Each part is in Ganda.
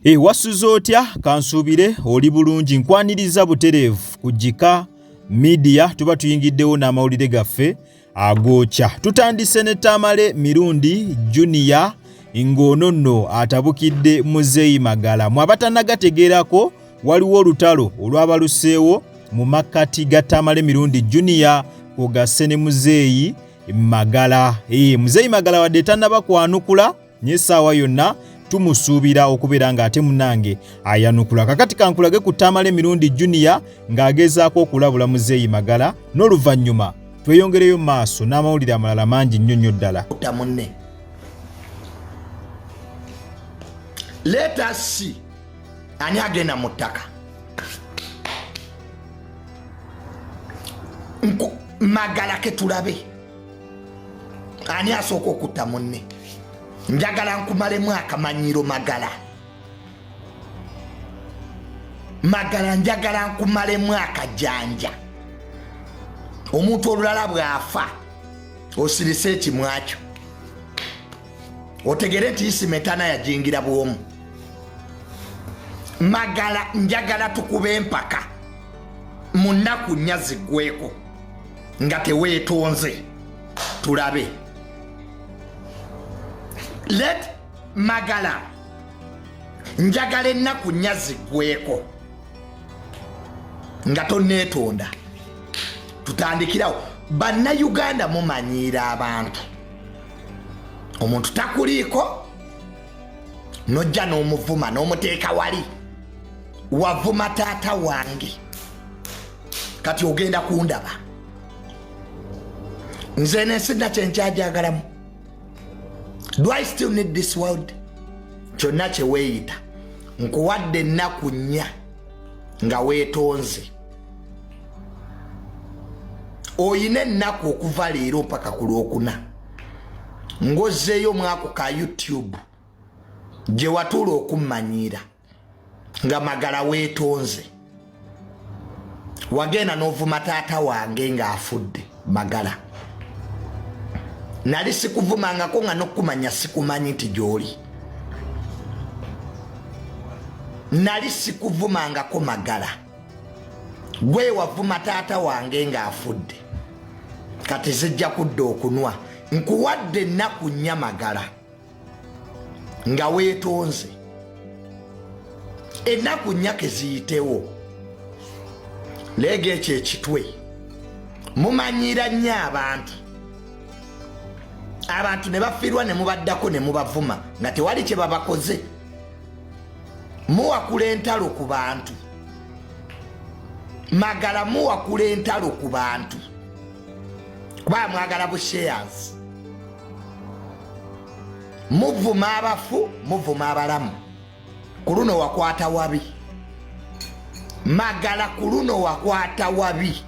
E, wasuze otya? Kansuubire oli bulungi. Nkwaniriza butereevu ku Gika Media, tuba tuyingiddewo n'amawulire gaffe agookya. Tutandise ne Tamale Mirundi Junior ng'ono nno atabukidde Muzeeyi Magala. Mwe abatanagategeerako, waliwo olutalo olwabaluseewo mu makkati ga Tamale Mirundi Junior kwogasse ne Muzeeyi Magala. E, Muzeeyi Magala wadde tannaba kwanukula, naye essaawa yonna tumusuubira okubeera ng'ate munange ayanukula. Kakati kankulage ku Tamale Mirundi Junior ng'agezaako okulabula Muzeeyi Magala, n'oluvannyuma tweyongereyo maaso n'amawulire amalala mangi nnyo nnyo ddala. Munne, let us see ani agenda mu ttaka. Magala ketulabe ani asooka okutta munne. Njagala nkumalemu akamanyiro, Magala. Magala, njagala nkumalemu akajanja. Omuntu olulala bw'afa, osirise ekimwakyo, otegere nti isimetana yajingira bwomu. Magala, njagala tukuba empaka mu nnaku 4 ziggweko nga teweetonze, tulabe. Let Magala, njagala ennaku 4 ziggweko nga toneetonda, tutandikirawo. Bannayuganda mumanyiira abantu, omuntu takuliiko nojja n'omuvuma n'omuteeka wali. Wavuma taata wange, kati ogenda kundaba nze nensi nakyenkyajagalamu. Do I still need this world? Kyonna kyeweeyita, nkuwadde ennaku 4 nga weetonze. Oyina ennaku okuva leero mpaka ku Lwokuna ng'ozzeeyo omwako ka YouTube gye watuula okummanyiira nga Magala weetonze. Wagenda n'ovuma taata wange ng'afudde. Magala, nali sikuvumangako, nga n'okumanya sikumanyi nti gy'oli. Nali sikuvumangako, Magala. Gwe wavuma taata wange ng'afudde, kati zijja kudda okunwa. Nkuwadde ennaku 4, Magala, nga weetonze. Ennaku 4 keziyitewo, leega ekyo ekitwe. Mumanyiira nnyo abantu, abantu ne bafiirwa ne mubaddako ne mubavuma nga tewali kye babakoze. Muwakula entalo ku bantu, Magala. Muwakula entalo ku bantu kuba mwagala bushares. Muvuma abafu, muvuma abalamu. Ku luno wakwata wabi, Magala. Ku luno wakwata wabi,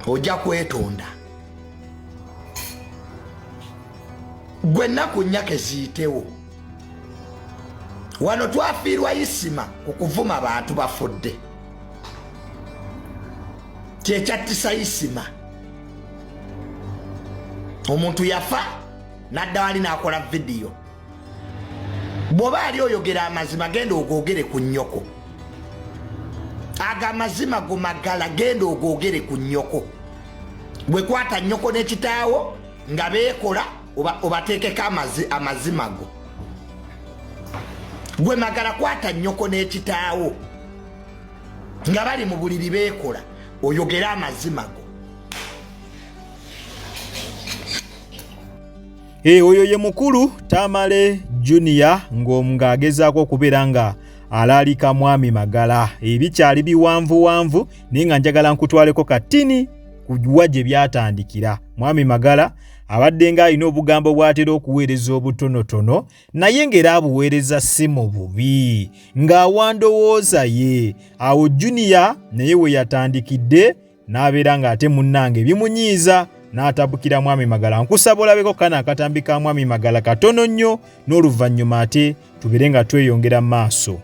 ojja kwetonda gwe. Ennaku 4 keziyitewo. Wano twafiirwa Isima ku kuvuma bantu bafudde, kyekyattisa Isima. Omuntu yafa nadda wali n'akola vidiyo. Bw'oba ali oyogera amazima, genda ogogere ku nnyoko. Ago amazima go, Magala, genda ogogere ku nnyoko. Bwe kwata nnyoko n'ekitaawo nga beekola, obateekeko amazima go. Gwe Magala, kwata nnyoko n'ekitaawo nga bali mu buliri beekola, oyogere amazima go. Hey, oyo ye mukulu Tamale Junior ng'agezaako okubeera nga alaalika mwami Magala. Ebikyali biwanvuwanvu, naye nga njagala nkutwaleko katini kuwa gye byatandikira. Mwami Magala abadde ng'alina obugambo bw'atera okuweereza obutonotono, naye ng'era abuweereza si mu bubi, ng'awa ndowooza ye. Awo Junior naye we yatandikidde n'abeera ng'ate munnange bimunyiiza n'atabukira mwami Magala. Nkusaba olabeko kana akatambi ka mwami Magala katono nnyo, n'oluvannyuma ate tubeere nga tweyongera mu maaso.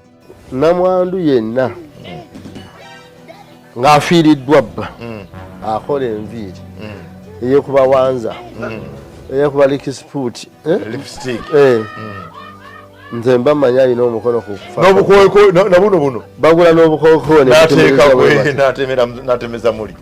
Namwandu yenna ng'afiiriddwa bba akola enviiri, eyekuba wanza, eyekuba likisipuuti. Lipstick. Nze mba mmanyi alina omukono ku kufa. N'obukooko na buno buno. Bagula n'obukooko ne n'ateekako n'atemeza muli.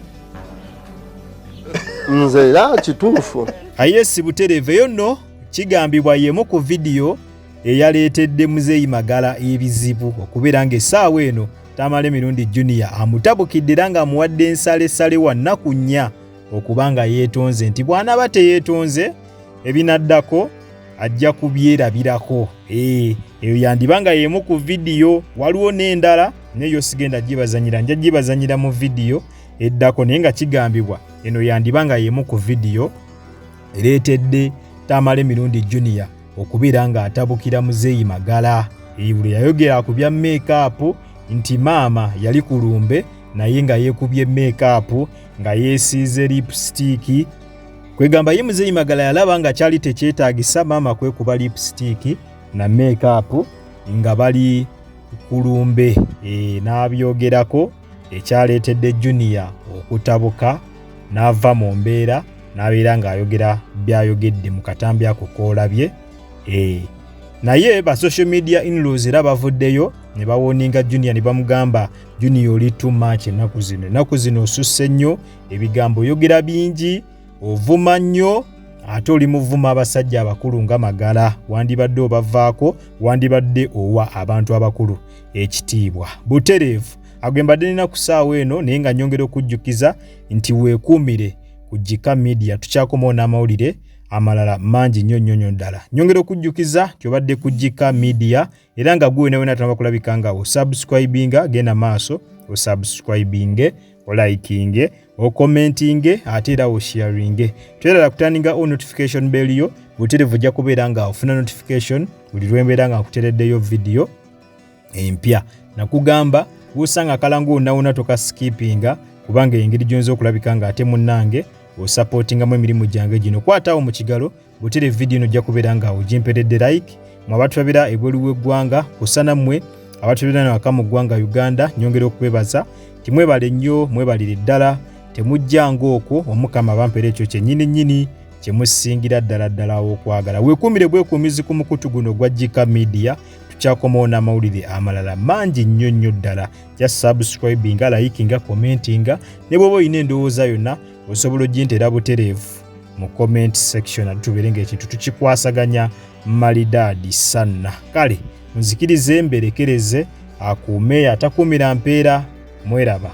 Nze era kituufu. Aye si butereevu eyo nno kigambibwa y'emu ku vidiyo eyaleetedde Muzeeyi Magala ebizibu okubeera ng'essaawa eno Tamale Mirundi Junior amutabukidde era ng'amuwadde ensalesale wa nnaku nnya okuba nga yeetonze nti bw'anaaba teyeetonze ebinaddako ajja kubyerabirako. Eyo yandiba nga y'emu ku vidiyo, waliwo n'endala naye yo sigenda gibazanyira, nja gibazanyira mu vidiyo eddako, naye nga kigambibwa eno yandiba nga y'emu ku vidiyo ereetedde Tamale Mirundi Junior okubeera ng'atabukira Muzeeyi Magala. Buli yayogera ku bya meekaapu nti maama yali ku lumbe naye nga yeekubye meekaapu nga yeesiize lipusitiiki. Kwegamba ye Muzeeyi Magala yalaba nga kyali tekyetaagisa maama kwekuba lipusitiiki na meekaapu nga bali ku lumbe, n'abyogerako ekyaleetedde Junior okutabuka n'ava mu mbeera n'abeera ng'ayogera by'ayogedde mu katambi ako k'olabye. Naye ba social media in-laws era bavuddeyo ne bawoninga Junior ne bamugamba, Junior oli too much ennaku zino, ennaku zino osusse nnyo, ebigambo oyogera bingi, ovuma nnyo, ate oli muvuma abasajja abakulu nga Magala, wandibadde obavaako, wandibadde owa abantu abakulu ekitiibwa. Butereevu agwe mbadde nina ku ssaawa eno, naye nga nnyongera okujjukiza nti weekuumire ku Gika Media, tukyakomawo n'amawulire amalala mangi nnyo nnyo nnyo ddala. Nnyongera okujjukiza nti obadde ku Gika Media era nga gwe wena wena atanaba kulabika nga osubscribinga, genda maaso osubscribinge, olikinge, okommentinge, ate era osharinge. Toyagala kutandinga on notification bell yo, butereevu ojja kubeera nga ofuna notification buli lwembeera nga nkutereddeyo vidiyo empya. Nakugamba wosanga akalango wonna wonna tokasikipinga, kubanga engeri gy'oyinza okulabika nga ate munnange osapootingamu emirimu gyange gino. Kwataawo mu kigalo butere vidiyo eno ojja kubeera nga ogimperedde like. Mwe abatulabira ebweru w'eggwanga kusana mmwe abatulabira waka mu ggwanga Uganda, nnyongera okubebaza nti mwebale nnyo, mwebalire ddala, temujjanga okwo, Omukama abampeera ekyo kyennyini nnyini kye musingira ddala ddala okwagala. Weekuumire bwekuumizi ku mukutu guno ogwa Gika Media, tukyakomawo n'amawulire amalala mangi nnyo nnyo ddala. Just subscribinga, likinga, commentinga, ne bw'oba olina endowooza yonna osobola ogintera butereevu mu comment section, ate tubeere ng'ekintu tukikwasaganya malidaadi sanna. Kale munzikirize mberekereze, akuume atakuumira mpeera, mweraba.